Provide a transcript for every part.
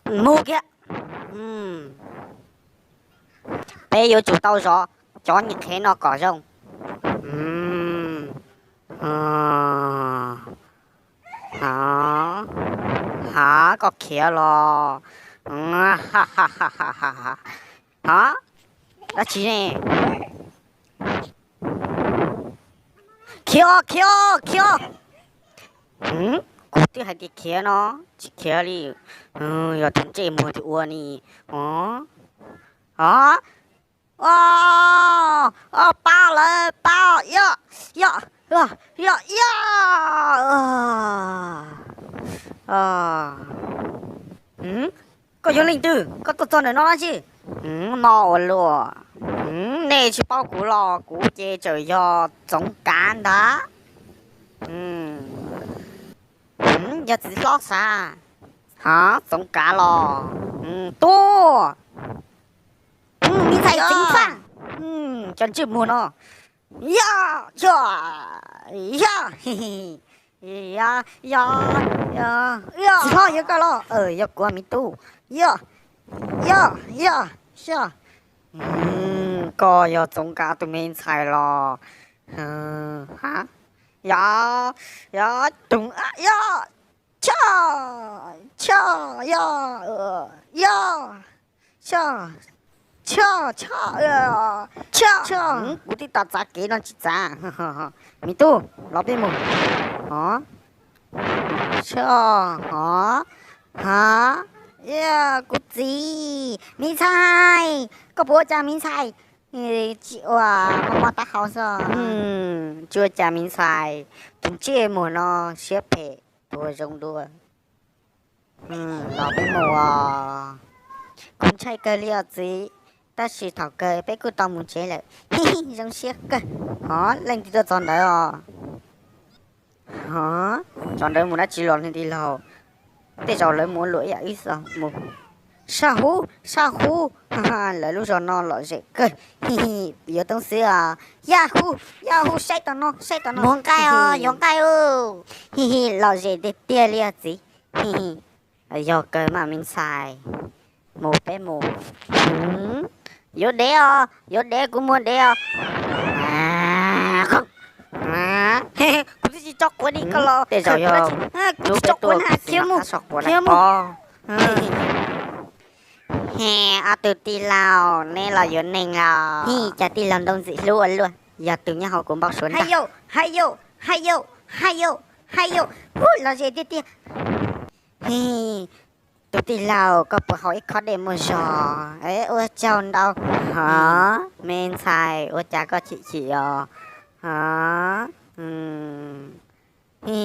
Mus kiag. Peb yuav tsum tau zov cov niag qhev no kom zoo. Ha, koj khiav los? Ha, dab tsi ne? Khiav, khiav, khiav! Kuv twb hais tias khiav no, tsis khiav li. Yog tus ntsej muag tus ua ni. Pab lawm, pab, yog, yog, yog, yog. Koj yog leej twg? Koj tuaj txog ntawm no dab tsi? No ua luaj. Nej tsis paub kuv los? Kuv ces txawm yog Txoov Kav ntag. Yog txiv hlob xav? Ha, Txoov Kav los? Tuaj. Me ntxhais ceev faj, cov ntsej muag no. Yog, yog, yog, yog, yog, txiv hlob yog koj los? Yog kuv me tub. Yog, yog, yog, yog. Koj yog Txoov Kav tus me ntxhais los? Yog, yog, tus, yog, choj, choj, yog, yog, choj, choj, choj, choj, choj. Kuv twb tos txav kev no tsis txav. Me tub, los peb mus. Choj, hov, hov, kuv txiv, me ntxhais, koj puas ua cas me ntxhais? Tsis ua, mob mob taub hau xwb. Tsis ua cas me ntxhais, tus ntsej muag no siab phem, tua zoo dua. Los peb mus os. Kuv ntshai kawg li os txiv, tab sis thaum kawg peb kuj tau mus tsev lawm. Zoo siab kawg. Hov, leej twg tuaj txog ntawd os? Hov, txog ntawd mus dab tsi los tij laug? Tej zaum lawv mus ua luam ib yam wb xwb mus. Saj huv, saj huv, lawv lub zos no lom zem kawg. Yuav toob xwb os. Yaj hu, yaj hu, saib tom no, saib tom no. Muab nqaij os, yuav nqaij os. Lom zem tiag tiag li os txiv. Yog kawg mas me ntxhais. Mus peb mus. Yuav dev os, yuav dev, kuv muaj dev os. Kuv twb tsis tso quav li koj los. Tej zaum yog kuv twb tso quav na, khiav mus, khiav mus. He, ob tug tij laug, neb los yuav neeg los? Hi, cas tij laug nroo ntxim hlub ua luaj, yog tus nyob hauv kuv npau suav ntag. Hais yau, hais yau, hais yau, hais yau, hub, lom zem tiag tiag. Hi, tus tij laug, koj puas haus ib khob dej muaj zog? Ua tsaug ntau. Hov, me ntxhais, ua cas koj chim chim os? Hov, hi,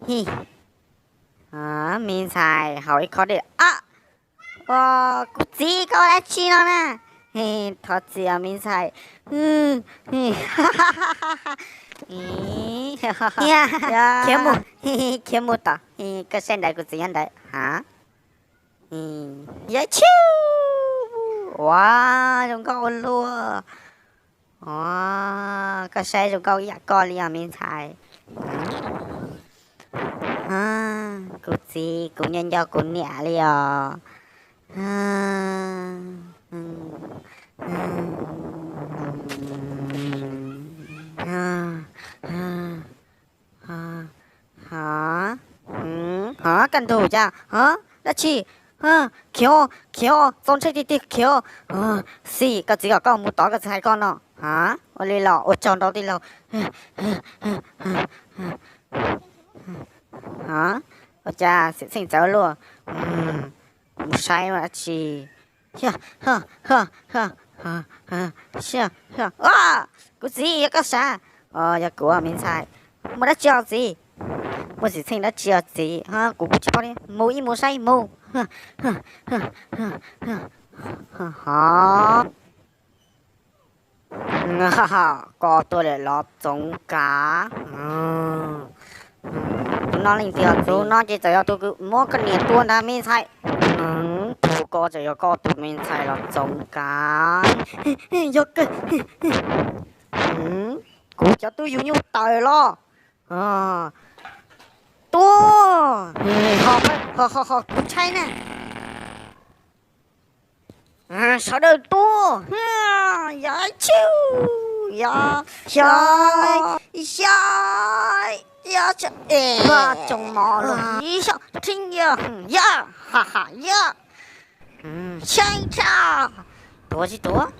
hi, me ntxhais, haus ib khob dej. Kuv txiv, koj ua dab tsi no na? Thov txim os me ntxhais. Khiav mus, khiav mus tom, koj saib ntawd, kuv txiv nyob ntawd. Yog, ua, zoo nkauj ua luaj. Koj saib zoo nkauj ib yam koj li os me ntxhais. Kuv txiv, kuv nco nco kuv niam li os. Hov, kaj ntug cas? Hov, dab tsi? Khiav, khiav, txaus ntshai tiag tiag, khiav. Xij, koj txiv kom koj mus tod, koj txiv hais koj no. Ua li los ua tsaug ntau tij laug. Ua cas xwm txheej txawv luaj? Mus saib dab tsi. Kuv txiv, yog koj sav? Yog kuv me ntxhais. Muaj dab tsi os txiv? Muaj xwm txheej dab tsi os txiv? Kuv kuj tsis paub li. Mus ib mus saib mus. Hov, koj tuaj lawm los Txoov Kav? Tus no leej twg os txiv? Tus no ces txawm yog tus kuv muab koj niam tua ntag me ntxhais. Tus ko txawm yog koj tus me ntxhais los Txoov Kav? Yog kawg. Kuv cov tub yug nyuj taws los. Ua, ho, ho, ho, kuv tshaib na. Sawv daws tuaj, ya, ya, ya, ya, ya, tsoom no los ya, rheeb ya, ya, ha ha ya, xyeeb tshaj, tuav tsis tuav.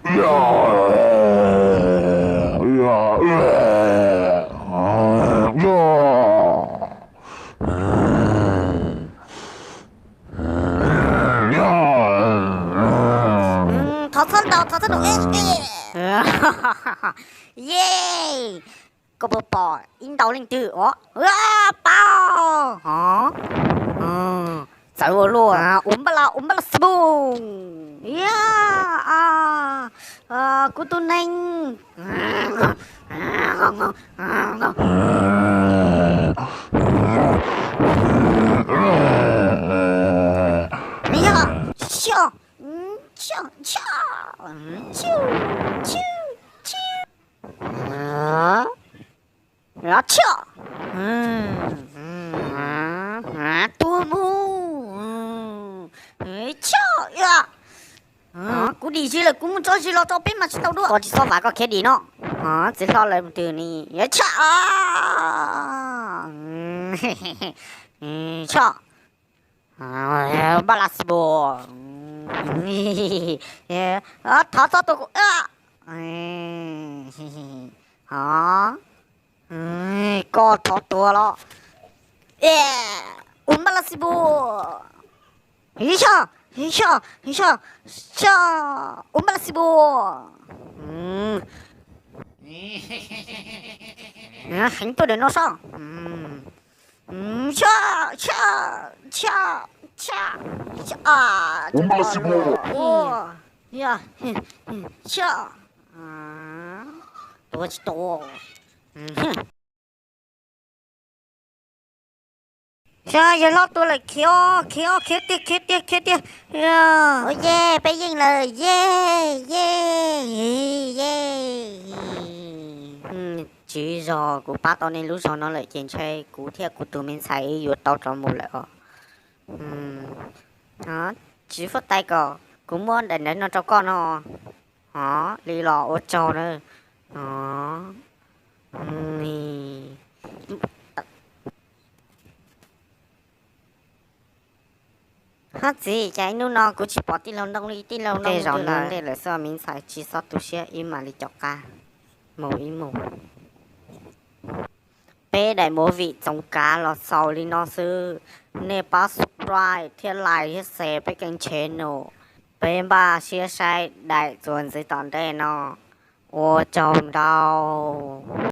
Thov txhob ntaus, thov txhob ntaus. Ye, koj puas pom ib ntaus leej twg os? Paub, txawv ua luaj. Ua npaj las, ua npaj las xi pum. Ya, kuv tus neeg. Ya, ya, ya, ya, ya, ya, ya, tuag mus. Ya, kuv dim zis lawm, kuv mus tso zis los rau peb mas tsis tau dua. Koj tsis txhob vam koj khiav dim no. Txiv hlob lawv mus twg ni? Ya, tshaj. Tshaj. Npaj las xi pum. Thov txhob tua kuv. Koj thov tua los. Ua npaj las xi pum. Yog, yog, yog, yog, ua npaj las xi pum. Heev tuaj daim no soj. Tshaj, tshaj, tshaj, tshaj, tshaj. Ua npaj las xi pum. Tshaj. Tua tsis tua. Yawg hlob tua lawm, khiav, khiav, khiav tiag, khiav tiag, khiav tiag. Ua ye, peb yeej lawm, ye, ye, ye. Tsis zog kuv pab tau nej lub zog no lawm ces ntshe kuv thiab kuv tus me ntxhais yuav tau rov mus lawm os. Tsis fuab tais kom kuv muab daim ntawv no rau koj no. Hov, li los ua tsaug na. Hov, txiv, cas ib hnub no kuv tsis pom tij laug Ntoo li, tij laug Ntoo tej zaum ntawd ntej lawm xwb, me ntxhais tsis txhob tu siab, ib mam li caum qab mus ib mus. Peb daim movie Txoov Kav los xaus li no xwb, nej pab subscribe thiab like thiab share peb kênh channel, peb npaj siab saib daim txuas ntxiv tom ntej no. Ua tsaug ntau.